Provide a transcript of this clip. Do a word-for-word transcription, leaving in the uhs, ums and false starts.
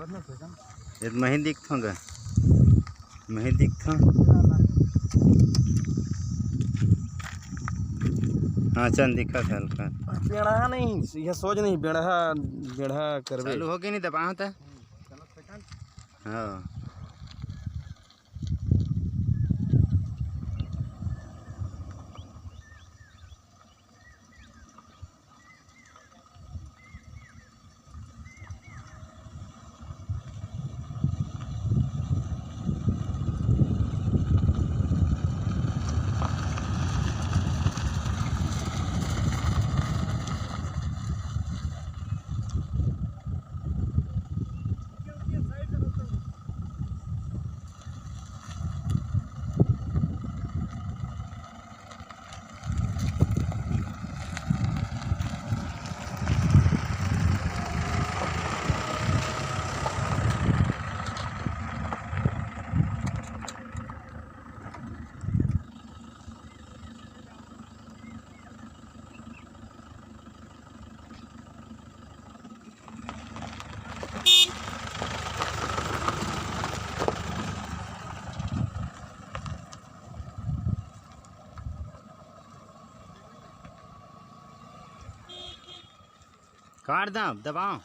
ये तो मही दिखथों गा, मही दिखथों। हाँ, चंद दिखा था हल्का। बेड़ा नहीं, यह सोच नहीं, बेड़ा, बेड़ा करबे। चालू हो गई नहीं, दबाओ तो। हाँ। काट दा, दबाओ।